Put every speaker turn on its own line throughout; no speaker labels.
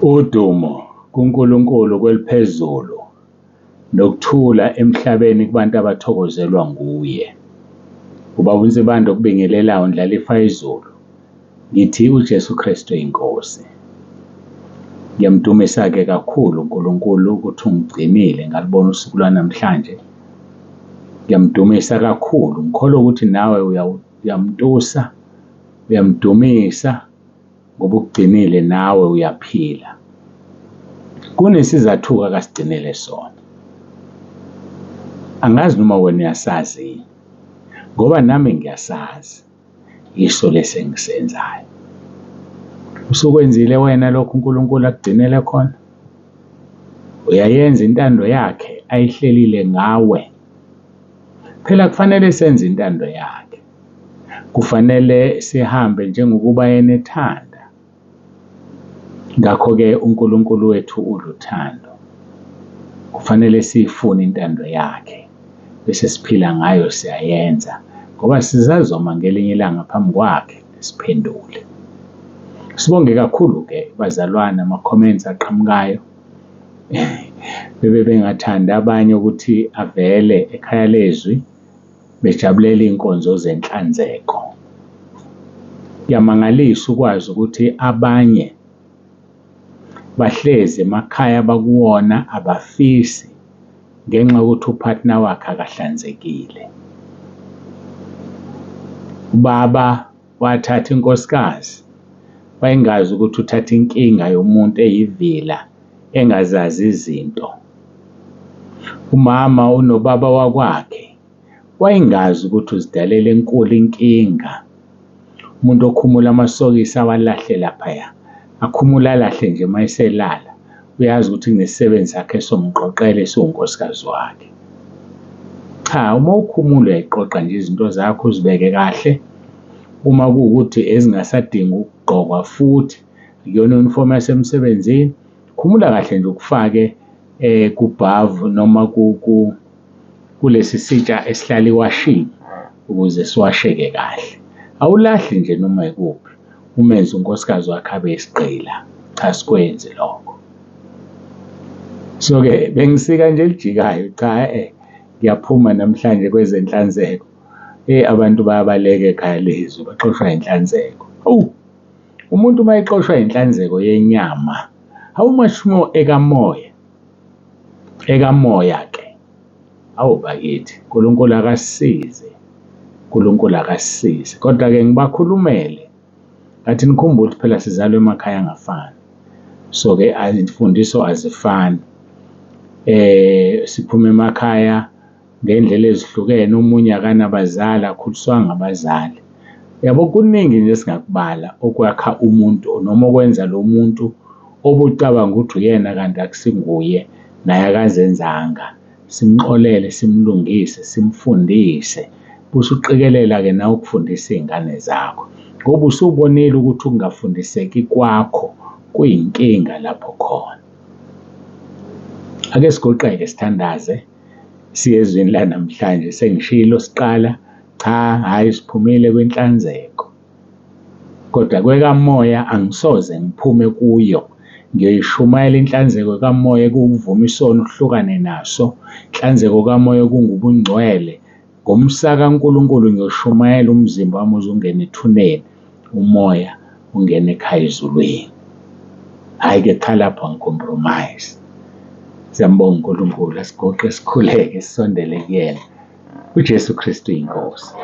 Udumo kuNkulunkulu kweliphezulu nokuthula emhlabeni kubantu abathokozelwa nguye. Ubaba uNsibande okubingelelayo ndlalifa yezulu. Ngithi uJesu Kristu inkosi. Ngiyamdumisa-ke kakhulu uNkulunkulu ukuthi ungigcinile ngalubona usuku lwanamhlanje. Ngiyamdumisa kakhulu, ngikholwa ukuthi nawe uyamtusa, uyamdumisa ngoba ukugcinile nawe uyaphila. Kunesizathu-ke akasigcinele sona. Angazi noma wena uyasazi yini, ngoba nami ngiyasazi yiso lesi engisenzayo. Usukwenzile wena lokhu uNkulunkulu akugcinele khona? Uyayenza intando yakhe ayihlelile ngawe? Phela kufanele senze intando yakhe. Kufanele sihambe njengokuba yena ethanda. Ngakho-ke uNkulunkulu wethu uluthando. Kufanele siyifune intando yakhe bese siphila ngayo siyayenza ngoba sisazoma ngelinye ilanga phambi kwakhe siphendule. Sibonge kakhulu-ke bazalwane ama-comments aqhamukayo bebe bengathandi abanye ukuthi avele ekhaya lezwi bejabulela iy'nkonzo zenhlanzeko. Kuyamangalisa ukwazi ukuthi abanye bahlezi emakhaya abakuwona abafisi ngenxa yokuthi uphathina wakhe akahlanzekile. Ubaba wathatha inkosikazi wayengazi ukuthi uthatha inkinga yomuntu eyivila engazazi izinto. Umama unobaba wakwakhe wayengazi ukuthi uzidalela enkulu inkinga. Umuntu okhumula amasokisi awalahle laphaya, akhumule alahle nje uma eselala, uyazi ukuthi kunesisebenzi sakhe esomqoqela esiwunkosikazi wakhe. Cha, uma ukhumula uyayiqoqa nje izinto zakho uzibeke kahle. Uma kuwukuthi ezingasadingi ukugqokwa futhi akuyona uniform yasemsebenzini, khumula kahle nje ukufake kubhavu noma kulesi sitsha esihlala iwashini ukuze siwasheke kahle. Awulahli nje noma yikuphi, umenze unkosikazi wakhe abe yisigqila. Cha, asikwenzi lokho. So-ke bengisika nje elijikayo, cha e-e, ngiyaphuma namhlanje kwezenhlanzeko. Eyi, abantu bayabaleka ekhaya lezwi, baxoshwa inhlanzeko. Hawu! Umuntu uma exoshwa inhlanzeko yenyama, how much more ekamoya? Ekamoya ke. Awu bakithi, uNkulunkulu akasisize. uNkulunkulu akasisize. Kodwa-ke ngibakhulumele ngathi nikhumbule ukuthi phela sizalwa emakhaya angafani. So-ke imfundiso azifani. Siphuma emakhaya ngendlela ezihlukene, omunye akanabazali, akakhuliswanga abazali. Yabo kuningi nje esingakubala okwakha umuntu noma okwenza lo muntu obucabanga ukuthi uyena kanti akusinguye naye akazenzanga. Simxolele, simlungise, simfundise. Usuqikelela-ke nawe ukufundisa iy'ngane zakho ngoba usubonile ukuthi ukungafundiseki kwakho kuyinkinga lapho khona. Ake siguqeke sithandaze siye ezwini lanamhlanje. Sengishilo siqala, cha hhayi siphumile kwinhlanzeko. Kodwa kwekamoya angisoze ngiphume kuyo. Ngiyoyishumayela inhlanzeko kamoya ekuwukuvuma isono uhlukane naso. Inhlanzeko kamoya kungubungcwele. Ngomsa kaNkulunkulu ngiyoshumayela umzimba wami uze ungene ethuneni, umoya ungene ekhaya ezulwini. Hhayi-ke cha lapho angi-compromise. Siyambonga uNkulunkulu, asiguqe sikhuleke sisondele kuyena. UJesu Kristu iNkosi.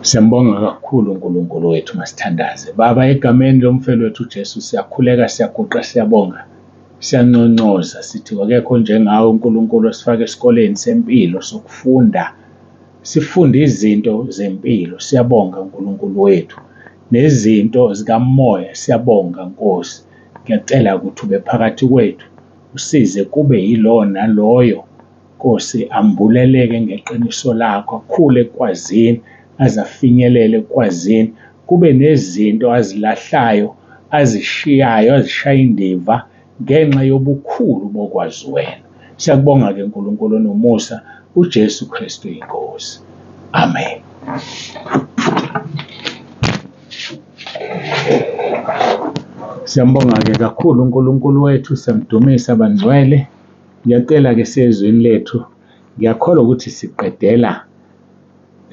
Siyambonga kakhulu uNkulunkulu wethu masithandaze. Baba egameni lomfeli wethu uJesu siyakhuleka siyaguqa siyabonga. Siyanconcoza sithi akekho njengawe uNkulunkulu osifake esikoleni sempilo sokufunda. Sifunde izinto zempilo. Siyabonga uNkulunkulu wethu. Nezinto zikamoya siyabonga Nkosi. Ngiyacela ukuthi ube phakathi kwethu usize kube yilowo naloyo Nkosi ambuleleke ngeqiniso lakho akhule ekwazini aze afinyelele ekwazini kube nezinto azilahlayo azishiyayo azishaya indiva ngenxa yobukhulu bokwazi wena. Siyakubonga-ke Nkulunkulu onomusa uJesu Kristu iNkosi. Amen. Siyambonga-ke kakhulu uNkulunkulu wethu, siyamdumisa bangcwele. Ngiyacela-ke siye ezwini lethu. Ngiyakholwa ukuthi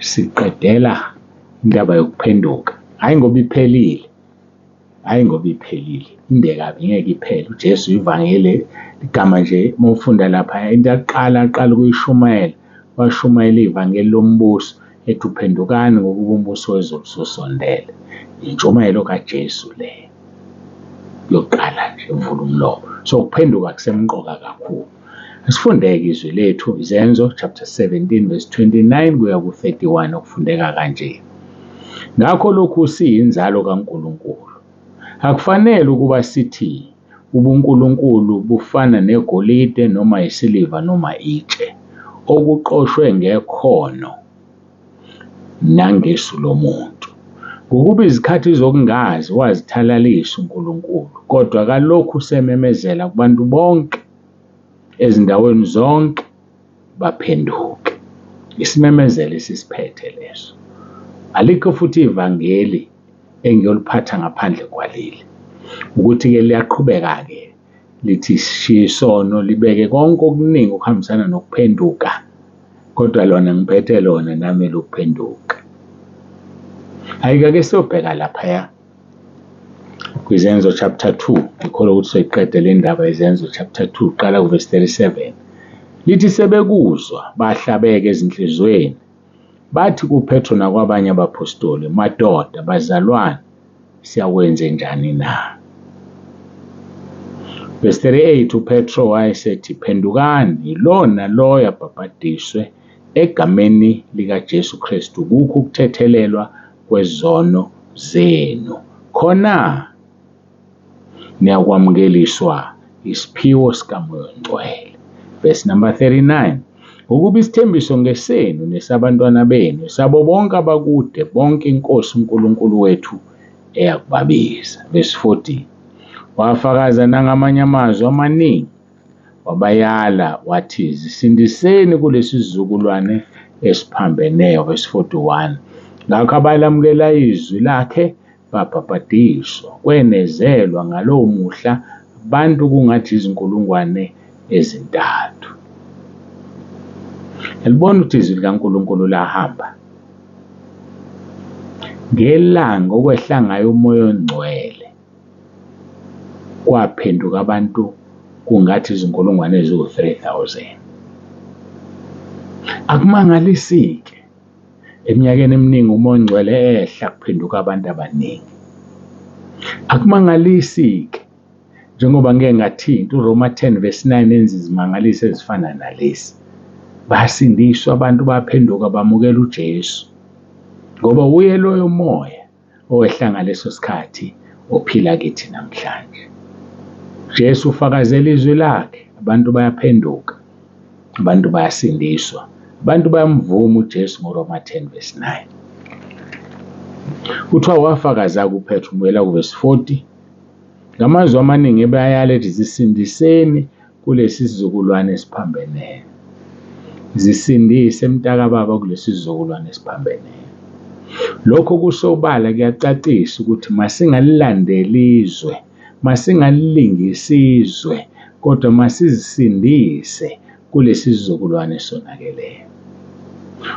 siqedela indaba yokuphenduka, hhayi ngoba iphelile, hhayi ngoba iphelile, inde kabi ngeke iphele. UJesu ivangeli igama nje uma ufunda lapha into yokuqala aqala ukuyishumayela, washumayela ivangeli lombuso ethi phendukani ngokuba umbuso wezulu ususondele. Intshumayelo kaJesu leyo yokuqala nje evula umlomo. So ukuphenduka kusemqoka kakhulu. Asifundeke izwi lethu, Izenzo chapter 17 verse 29 kuya ku-31 okufundeka kanje. Ngakho lokhu siyinzalo kaNkulunkulu. Akufanele ukuba sithi ubuNkulunkulu bufana negolide noma isiliva noma itshe okuqoshwe ngekhono nangesu lomuntu. Ngokuba izikhathi zokungazi wazithalalisa uNkulunkulu, kodwa kalokhu usememezela kubantu bonke ezindaweni zonke baphenduke. Isimemezelo esisiphethe leso. Alikho futhi ivangeli engiyoliphatha ngaphandle kwaleli. Ukuthi-ke liyaqhubeka-ke lithi sishiye isono libeke konke okuningi okuhambisana nokuphenduka, kodwa lona ngiphethe lona nami lokuphenduka. Hhayi-ke ake siyobheka laphaya kwiZenzo chapter 2, ngikholwa ukuthi soyiqeda le ndaba yeZenzo chapter 2, qala kuvesi 37. Lithi sebekuzwa bahlabeka ezinhliziyweni, bathi kuPetro nakwabanye abaphostoli, madoda, bazalwane, siyakwenze njani na? Verse 38, uPetro wayesethi, phendukani, yilowo naloyo abhabhadiswe egameni likaJesu Kristu kukho ukuthethelelwa kwezono zenu. Khona niyakwamukeliswa isiphiwo sikaMoya oNgcwele. Verse number 39, ngokuba isithembiso ngesenu nesabantwana benu, sabo bonke abakude, bonke iNkosi uNkulunkulu wethu eyakubabiza. Verse 40, wafakaza nangamanye amazwi amaningi, wabayala wathi, zisindiseni kulesi sizukulwane esiphambeneyo. Verse 41, ngakho abalamukela izwi lakhe babhabhadiswa, kwenezelwa ngalowo muhla abantu kungathi izinkulungwane ezintathu. Yalibona ukuthi izwi likaNkulunkulu lahamba ngelanga okwehla ngayo uMoya oNgcwele, kwaphenduka abantu kungathi izinkulungwane eziwu-3000. Akumangalisi-ke eminyakeni eminingi uMoya oNgcwele ehla kuphenduka abantu abaningi. Akumangalisi-ke njengoba ngike ngathinta uRoma 10 verse 9 enza izimangaliso ezifana nalesi. Basindiswa abantu, baphenduka, bamukela uJesu ngoba uye loyo moya owehla ngaleso sikhathi ophila kithi namhlanje. Jesu ufakazela izwi lakhe, abantu bayaphenduka, abantu bayasindiswa, abantu bayamvuma uJesu ngoRoma 10 verse 9. Kuthiwa wafakaza kuPetru, ubuyela kuvesi 40, ngamazwi amaningi ebayala ethi zisindiseni kulesi sizukulwane esiphambeneyo. Zisindise mntakababa kulesi sizukulwane esiphambeneyo. Lokho kusobala kuyacacisa ukuthi masingalilandeli izwe, masingalilingisi izwe, kodwa masizisindise kulesi sizukulwane esonakeleyo.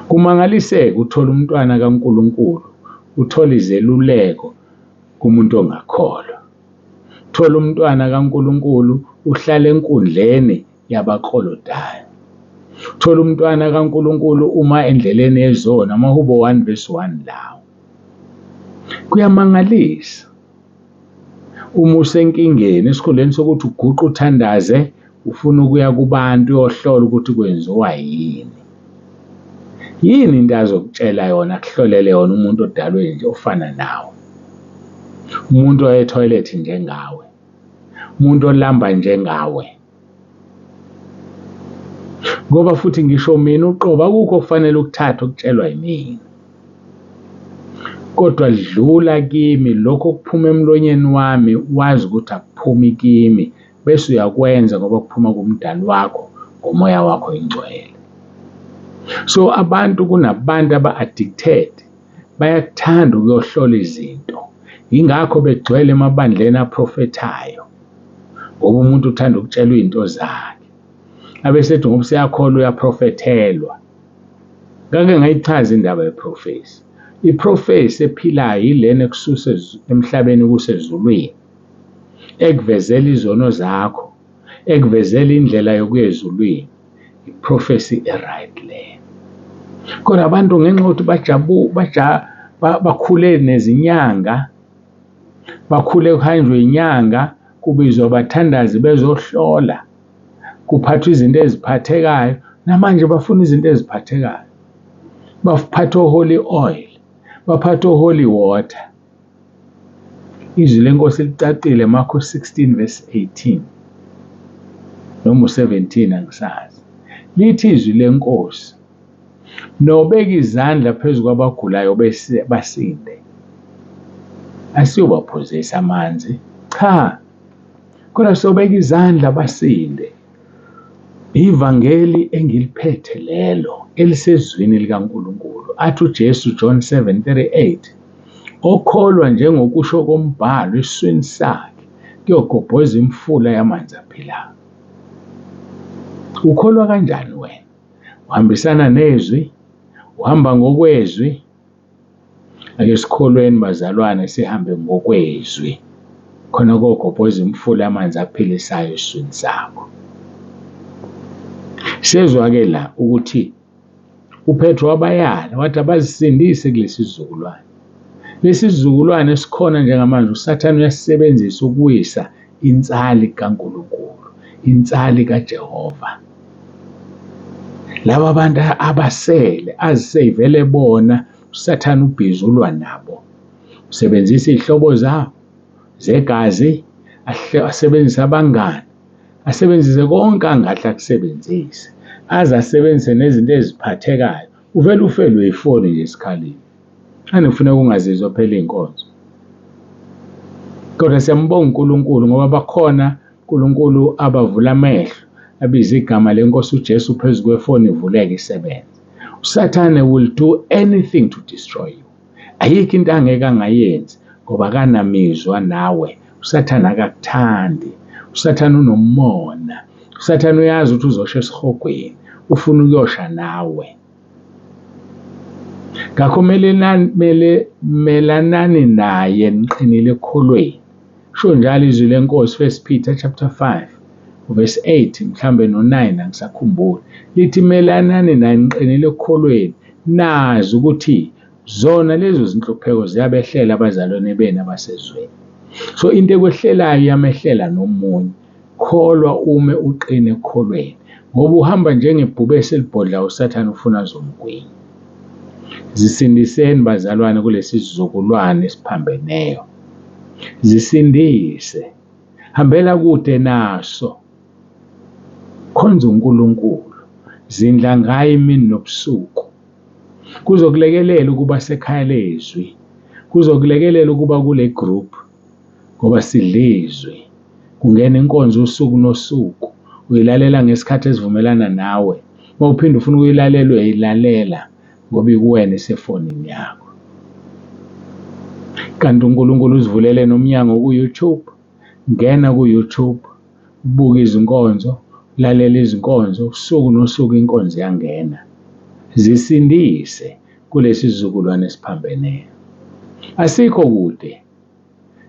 Kumangaliseke uthola umntwana kaNkulunkulu, uthola izeluleko kumuntu ongakholwa. Thola umntwana kaNkulunkulu uhlala enkundleni yabaklolodayo. Thola umntwana kaNkulunkulu uma endleleni yezona, amaHubo 1 verse 1 lawo. Kuyamangalisa uma usenkingeni esikhundleni sokuthi uguqe uthandaze, ufuna ukuya kubantu uyohlola ukuthi kwenziwa yini. Yini into azokutshela yona, akuhlolele yona umuntu odalwe nje ofana nawe? Umuntu oya ethoyilethi njengawe, umuntu olamba njengawe. Ngoba futhi ngisho mina uqobo akukho okufanele ukuthathe okutshelwa yimina. Kodwa dlula kimi lokho okuphuma emlonyeni wami wazi ukuthi akuphumi kimi bese uyakwenza ngoba kuphuma kumdali wakho ngomoya wakho ingcwele. So abantu kunabantu aba-addicted, bayakuthanda ukuyohlola izinto. Yingakho begcwele emabandleni aprofethayo, ngoba umuntu uthanda ukutshelwa izinto zakhe. Abesethi ngoba useyakholwa uyaprofethelwa. Ngake ngayichaza indaba yeprofesi. Iprofesi ephilayo yilena ekususa emhlabeni kusezulwini, ekuvezela izono zakho, ekuvezela indlela yokuya ezulwini. Iprofesi e-right leyo. Kodwa abantu ngenxa yokuthi bakhule nezinyanga, bakhule kuhanjwe inyanga, kubizwa abathandazi bezohlola, kuphathwa izinto eziphathekayo, namanje bafuna izinto eziphathekayo. Baphatha o-holy oil, baphatha o-holy water. Izwi lenkosi licacile, Marko 16 verse 18 noma u-17 angisazi. Lithi izwi lenkosi, nobeka izandla phezu kwabagulayo bese basinde. Asiyobaphuzisa amanzi, cha, kodwa sobeka izandla basinde. Ivangeli engiliphethe lelo elisezwini likaNkulunkulu. Athi uJesu John 7:38, okholwa njengokusho kombhalo esiswini sakhe kuyogobhoza imifula yamanzi aphilayo. Ukholwa kanjani wena? Uhambisana nezwi? Uhamba ngokwezwi? Ake sikholweni bazalwane, sihambe ngokwezwi, khona kogobhoza imifula yamanzi aphilisayo esiswini sakho. Sezwa-ke la ukuthi uPetro wabayala wathi abazisindise kulesi sizukulwane. Lesi sizukulwane esikhona njengamanje uSathane uyasisebenzisa ukuwisa insali kaNkulunkulu, insali kaJehova. Laba bantu abasele aziseyivele bona, uSathane ubhizi ulwa nabo. Usebenzisa iy'hlobo zabo zegazi, asebenzise abangani, asebenzise konke angahle akusebenzise, aze asebenzise nezinto eziphathekayo. Uvele ufelwe ifoni nje esikhaleni. Ngani kufuneka ungazizwa phela iy'nkonzo. Kodwa siyambonga uNkulunkulu ngoba bakhona uNkulunkulu abavula amehlo, abize igama lenkosi uJesu phezu kwefoni ivuleke isebenze. uSathane will do anything to destroy you. Ayikho into angeke angayenzi ngoba akanamizwa nawe. uSathane akakuthandi. uSathane unomona. uSathane uyazi ukuthi uzosha esihogweni, ufuna ukuyosha nawe. Ngakho melanani naye niqinile ekukholweni. Kusho njalo izwi lenkosi, 1 Peter chapter 5 verse 8 mhlambe no-9 angisakhumbuli. Lithi melanani naye niqinile ekukholweni, nazi ukuthi zona lezo zinhlupheko ziyabehlela abazalwane benu abasezweni. So into ekwehlelayo iyamehlela nomunye. Kholwa ume uqine ekukholweni, ngoba uhamba njengebhubesi elibhodla uSathane ufuna azomgwinya. Zisindiseni bazalwane kulesi sizukulwane esiphambeneyo. Zisindise. Hambela kude naso. Khonza uNkulunkulu. Zindla ngaye imini nobusuku. Kuzokulekelela ukuba sekhaya lezwi. Kuzokulekelela ukuba kule group ngoba sidla izwi. Kungena inkonzo usuku nosuku. Uyilalela ngesikhathi esivumelana nawe. Uma uphinde ufuna ukuyilalela uyayilalela ngoba ikuwena isefonini yakho. Kanti uNkulunkulu uzivulele nomnyango ku-YouTube. Ngena ku-YouTube, ubuke izinkonzo, ulalela izinkonzo, usuku nosuku inkonzo iyangena. Zisindise kulesi sizukulwane esiphambeneyo. Asikho kude.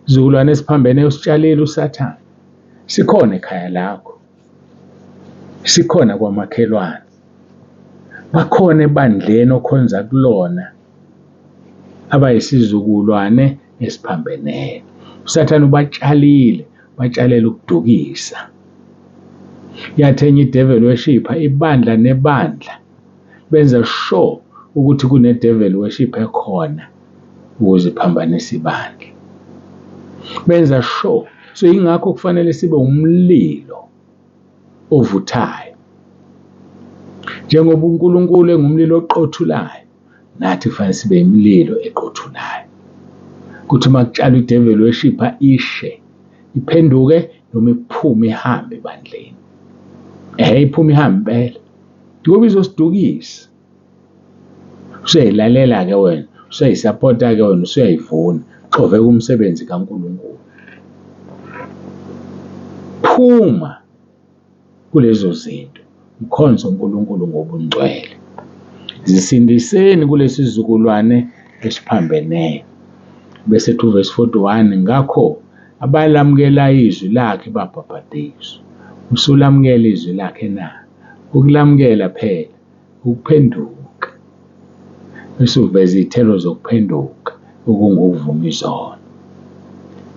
Sizukulwane esiphambeneyo usitshalile uSathane. Sikhona ekhaya lakho. Sikhona kwamakhelwane. Bakhona ebandleni okhonza kulona abayisizukulwane esiphambeneyo. USathane ubatshalile, batshalela ukudukisa. Yathi enye i-devil worshipper, ibandla nebandla benza sure ukuthi kune-devil worship ekhona ukuze iphambanise ibandla. Benza sure. So yingakho kufanele sibe umlilo ovuthayo. Njengoba uNkulunkulu engumlilo oqothulayo, nathi kufanele sibe imililo eqothulayo. Kuthi uma kutshalwa i-devil worshipper ishe, iphenduke noma iphume ihambe ebandleni. Ehhe, iphume ihambe impela. Ngoba izosidukisa. Usuyayilalela-ke wena, usuyayisapota-ke wena, usuyayivuna. Xoveka umsebenzi kaNkulunkulu. Phuma kulezo zinto, ukhonze uNkulunkulu ngobungcwele. Zisindiseni kulesi sizukulwane esiphambeneyo. Bese ethi uvesi 41, ngakho abalamukela izwi lakhe babhabhadiswa. Usulamukela izwi lakhe na? Ukulamukela phela ukuphenduka. Bese uveza iy'thelo zokuphenduka okungukuvuma izono.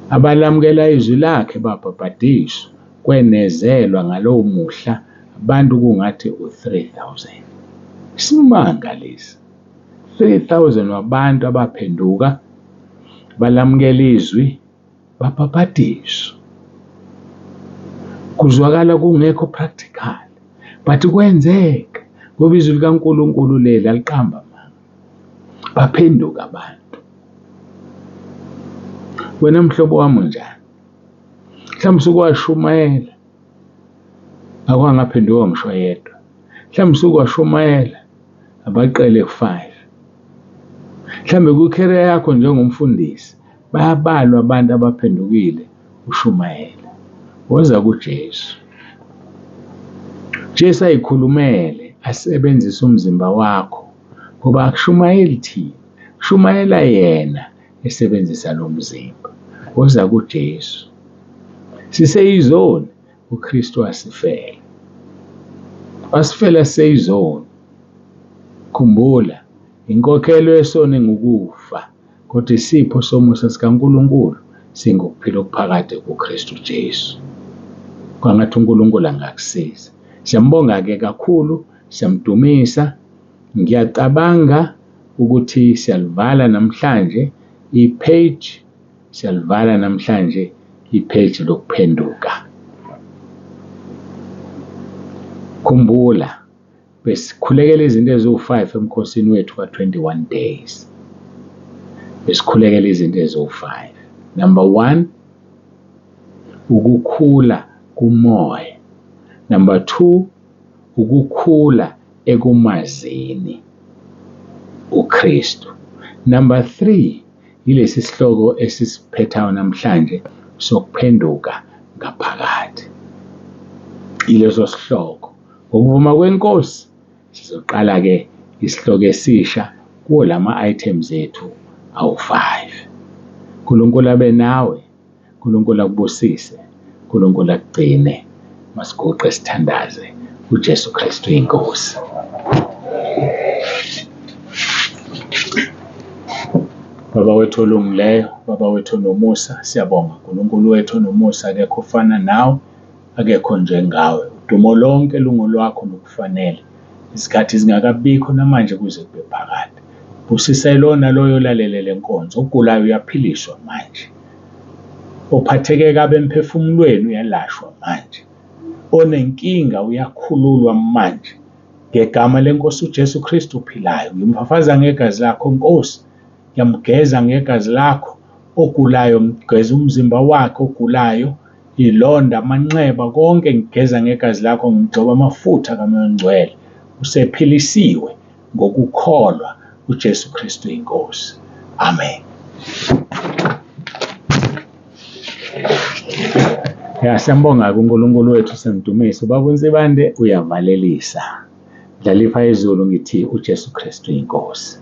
Abalamukela izwi lakhe babhabhadiswa, kwenezelwa ngalowo muhla abantu kungathi u-3000. Isimanga lesi. 3000 wabantu abaphenduka balamukela izwi babhabhadiswa. Kuzwakala kungekho practical but kwenzeka ngoba izwi likaNkulunkulu leli aliqamba amanga. Baphenduka abantu. Wena mhlobo wami unjani? Mhlawumbe usuke washumayela akwangaphenduka ngisho yedwa. Mhlawumbe usuke washumayela abaqele ku-five. Mhlawumbe kwi-career yakho njengomfundisi bayabalwa abantu abaphendukile ushumayela. Woza kuJesu. Jesu ayikhulumele asebenzise umzimba wakho ngoba akushumayeli thina, kushumayela yena esebenzisa lo mzimba. Woza kuJesu. Siseyizoni, uKristu wasifela. Wasifela siseyizoni. Khumbula, inkokhelo yesono ingukufa, kodwa isipho somusa sikaNkulunkulu singukuphila okuphakade kuKristu Jesu. Kwangathi uNkulunkulu angakusiza. Siyambonga-ke kakhulu, siyamdumisa. Ngiyacabanga ukuthi siyalivala namhlanje i-page, siyalivala namhlanje i-page lokuphenduka. Khumbula, besikhulekela izinto eziwu-5 emkhosini wethu ka-21 days. Besikhulekela izinto eziwu-5. Number 1, ukukhula kumoya. Number 2, ukukhula ekumazini uKristu. Number 3, yilesi sihloko esisiphethayo namhlanje sokuphenduka ngaphakathi. Yileso sihloko. Ngokuvuma kweNkosi sizoqala-ke isihloko esisha kuwo lama items ethu awu-5. uNkulunkulu abe nawe, uNkulunkulu akubusise, uNkulunkulu akugcine. Masiguqe sithandaze uJesu Kristu inkosi. Baba wethu olungileyo, Baba wethu onomusa, siyabonga uNkulunkulu wethu onomusa, akekho ofana nawe. Akekho njengawe. Udumo lonke lungolwakho lukufanele. Izikhathi zingakabikho namanje kuze kube phakade. Busisa lona loyo olalele le nkonzo. Ogulayo uyaphiliswa manje. Ophatheke kabi emphefumulweni uyalashwa manje. Onenkinga uyakhululwa manje. Ngegama leNkosi uJesu Kristu ophilayo, ngimfafaza ngegazi lakho Nkosi. Ngiyamgeza ngegazi lakho. Ogulayo ngigeza umzimba wakhe ogulayo. Ilonda, amanxeba, konke ngigeza ngegazi lakho, ngigcoba amafutha kaMoya oNgcwele. Usephilisiwe ngokukholwa uJesu Kristu iNkosi. Amen. Ya, siyambonga-ke uNkulunkulu wethu, simdumise. Ubaba uNsibande uyavalelisa. Ndlalifa yezulu ngithi uJesu Kristu iNkosi.